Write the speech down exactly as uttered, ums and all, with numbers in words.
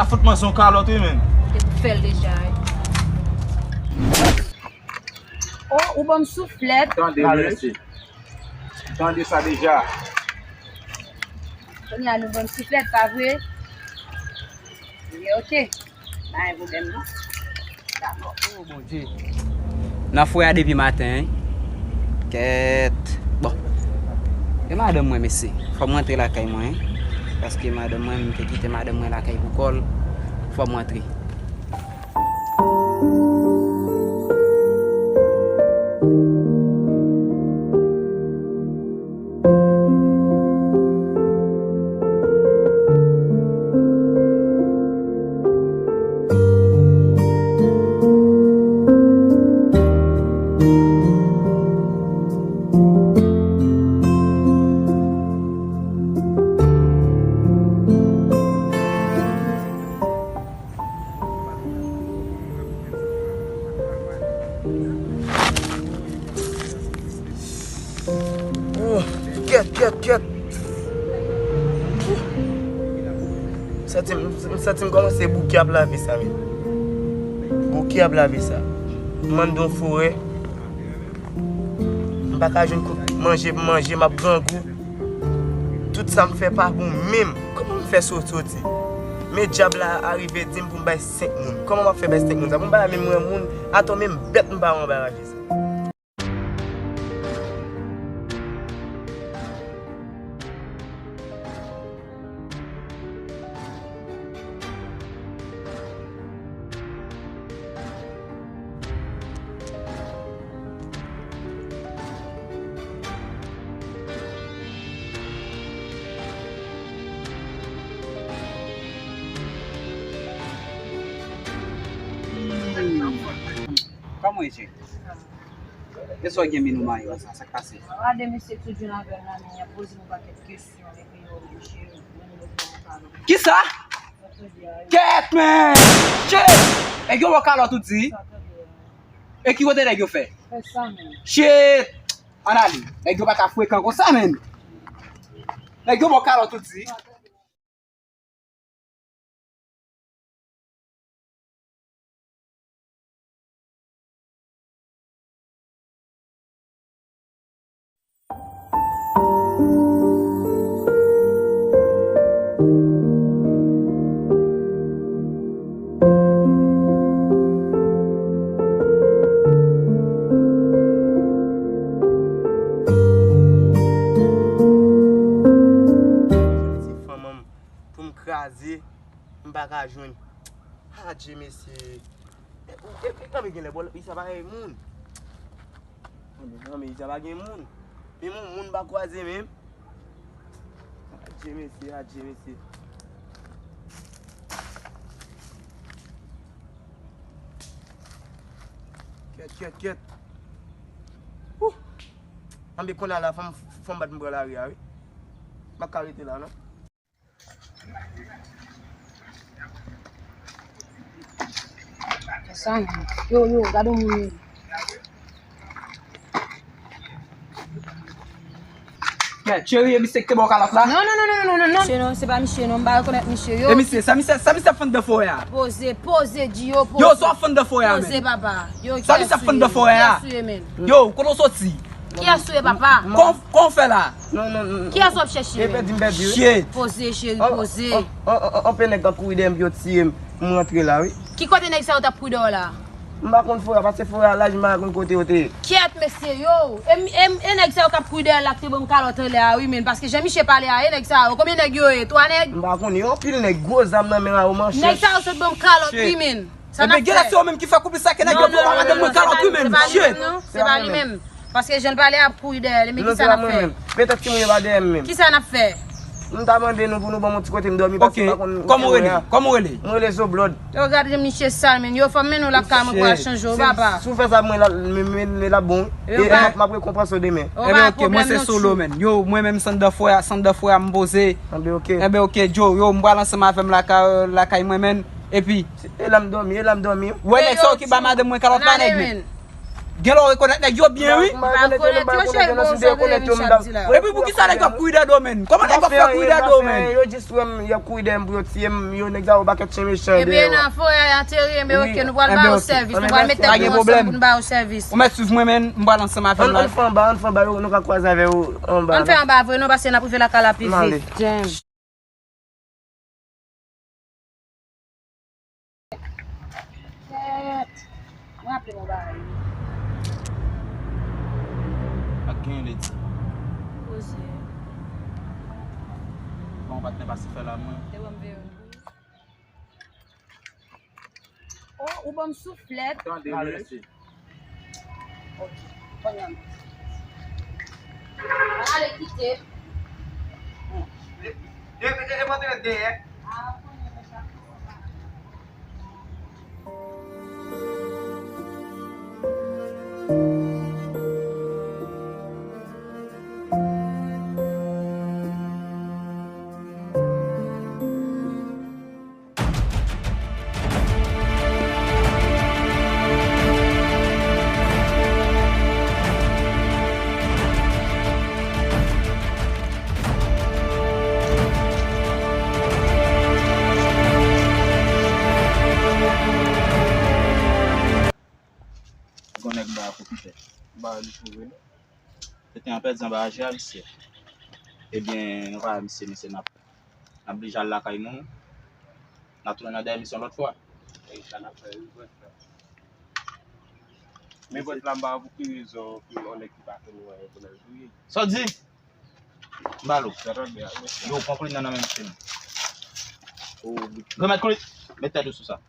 Fout mwen se yon kalòt, wi, menn. Ou te pou fè l deja, wi. Oh, ou ban m souflèt. Tande, mesye. Tande sa deja. Kounye a nou ban m souflèt, pa vre? Ebyen, oke. Pa gen pwoblèm, non. Dakò. Oh, Bondye. Nan fwè a depi maten, wi. Kèt. Bon. E madanm mwen, mesye. Fò m rantre lakay mwen, wi. Paske madanm mwen, m te kite madanm mwen lakay pou kò l. Fò m rantre. Oh, kèt, kèt, kèt. Santi m, m santi m kòmanse bouke ap lave sa, men. Bouke ap lave sa. M anndan yon forè. M pa ka jwenn kout manje pou manje, m ap grangou. Tout sa m fè pa bon menm. Kòman m fè sot-, soti? Men dyab la a rive di m pou m bay senk moun. Kòman m ap fè bay senk moun sa? Pou m bay menm yon moun, atò menm bèt m pa wè anba raje sa. Kòman w ye, cheri? E sa w gen men ou mayi konsa, sa k pase? Gade mesye tou djòl avè m la, men y ap poze m yon pakèt kesyon, epi yo, mesye, menm yo pran kalòt. Kisa? Kèt, men! Shit! Nèg yo ba w kalòt ou di? E ki kote nèg yo fè? Fè sa menm. Shit! Ann ale. Nèg yo pa ka frekan konsa, menn. Nèg yo ba w kalòt ou di? Se fanm an m pou m kraze, m pa ka jwenn. Adje, mesye. E, e, e, kanpe genlè, bò, Isa pa gen moun. Kanpe, kanpe, Isa pa gen moun. Men moun, moun pa kwaze menm. Adje, mesye, adje, mesye. Kèt, kèt, kèt. Wouh! Anbe konn ala, fò m, fò m bat m pran lari a, wi. M pa ka rete la, non. Sa, yo, yo, gade yon moun. Men, cheri, e misye ki te ba w kalòt la? Non, non, non, non, non, non, non. Misye non, se pa misye non, m pa rekonèt misye yo. E misye, sa misye, sa misye ap fann nan forè a? Poze, poze, di yo, poze. Yo, sa w ap fann nan forè a, men? Poze, papa. Yo, sa misye ap fann nan forè a? Kiyès ou ye, men? Yo, kote w soti? Kiyès ou ye, papa? Kon, kon w fè la? Non, non, non. Kiyès w ap chèche, men? E pèdi m pèdi, wi. Shit. Poze, cheri, poze. An, an, an, anpe nèg k ap kouri dèyè m pou yo tiye m, pou m rantre la, wi. Ki kote nèg sa yo t ap kouri dèyè w la? M pa konn forè a, paske forè a laj, m pa konn kote yo te ye. Kèt, mesye, yo. E, e, e nèg sa yo k ap kouri dèyè l la ki te ban m kalòt anlè a, wi, men. Paske jan misye pale a, e nèg sa yo. Konbyen nèg yo ye? Twa nèg? M pa konn, yo anpil nèg, gwo zam nan men a yo, manchèt. Nèg sa yo sot ban m kalòt, wi, men. Sa n ap fè? Ebyen, genlè se yo menm ki fè koup sa ke nèg yo pran madanm mwen kalòt, wi, men. Shit. Non, se pa li menm. Paske jan l pale ap kouri dèyè li, men kisa n ap fè? Petèt timoun yo pa dèyè m menm. Kisa n ap fè? M ta mande nou pou nou ban m yon ti kote m dòmi, paske m pa konn kote mwen ye a. Kòman w rele? Kòman w rele? Mwen rele Zoblòd. Yo gade misye sal, men. Yo, fò m mennen w lakay mwen pou al chanje w, papa. Si w fè sa pou mwen, l ap bon, wi. E m ap, m ap rekonpanse w demen. Ebyen, oke, mwen se Solo, men. Yo, mwen menm, Sandafwè, Sandafwè, m poze. Ebyen, oke. Ebyen, oke, Joe, yo, m pral ansanm avè m lakay, lakay mwen, men. Epi, e la m dòmi, e la m dòmi. Wè nèg sa yo ki ba madanm mwen kalòt la, nèg, men. Gen lè w rekonèt nèg yo byen, wi. M pa rekonèt yo, cheri, bon, sa gen nèg yo m t ap di la. Epi poukisa nèg yo ap kouri dèyè do menm? Kòman nèg yo ap fè kouri dèyè do menm? Yo jis wè m, y ap kouri dèyè m pou yo tiye m, yo nèg sa yo pakèt chen mechan dèyè yo. Ebyen, nan forè a, ateri, ebyen, oke, nou pral ba yo sèvis, nou pral mete nou ansanm pou nou ba yo sèvis. Ou mèt swiv mwen, men m pral ansanm avè w la. Ann fè anba, ann fè anba, yo, nou ka kwaze avè yo anba. Ann fè anba vre, non, paske n ap rive lakay la pi vit. Kèt! Mwen raple m yon bagay. Ak gen ledi. Poze. Bon, patnè pase fè la, mwen. Te wè m veye w. Oh, ou ban m souflèt. Tande, mèsi. Ok, konnya m ale kite. E, e, e, e mwen te ret dèyè. Gon nèg ba a kou pifè. Ba li pou vre non. Te te an pèdi anba aje a, misye. Ebyen, nou pa wè misye, misye n ap, n ap blije al lakay nou. N ap tounen nan dèyè misye yon lòt fwa. E sa n ap fè, wi, bòs la. Men bòs la, m pa wè pou ki rezon pou yon nèg ki pa konn wè pou l al touye. Sa w di? M ba l ou. Sa tande, a, mesye. Yo, pran koulin nan nan men misye non. Granmèt koulin, met tèt ou sou sa.